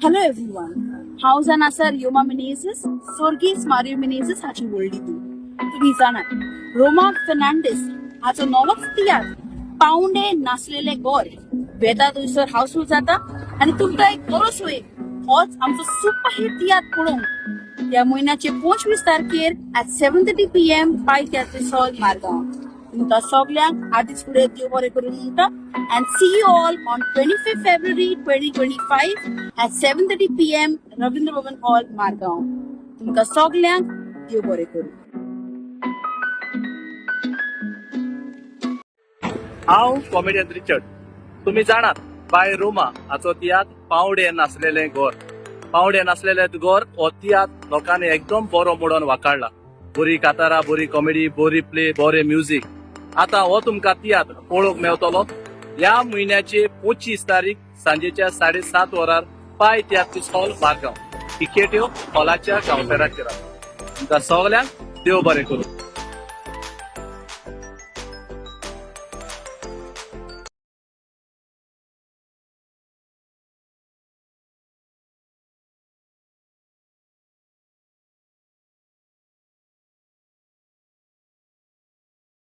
Hello everyone, हांव जावन आसा रियोमा मिनेझीस, स्वर्गीस मारियो मिनेझीस हाची व्हडली धूव. तुमी जाणात, रोमा फेर्नांडीस हाचो नवोच तियात्र पावंडे नासलेले गोर वेता थंयसर हाऊसफूल जाता आनी तुमकां एक बरो सोय होच आमचो सुपर हिट तियात्र पळोवंक ह्या म्हयन्याचे 25 तारखेर at 7:30 p.m. पाय तियात्र हॉल, मारगांव. तुमकां सगल्यांक आदीच फुडें देव बरें करूं म्हणटा and see you all on 25 February 2025 at 7:30 p.m., Ravindra Bhavan hall, Margao. तुमकां सगल्यांक देव बरें करूं. हांव कॉमेडियन रिचर्ड. तुम्ही जाणात, बाय रोमा हाचो तियात्र पावडे नासलेले गोर, पावडे नासलेले गोर हो तियात्र लोकांनी एकदम बरो मोडून वाकाडला. बरी कातारा, बरी कॉमेडी, बरी प्ले, बरे म्युझिक. आता हो तुमकां तियात्र पळोवंक मेवतलो ह्या म्हयन्याचे 25 तारीख सांजेच्या 7:30 वरार पाय तियात्र हॉल, मारगांव. तिकेट्यो हॉलाच्या कावंटराचेर आसा. तुमकां सगल्यांक देव बरें करूं.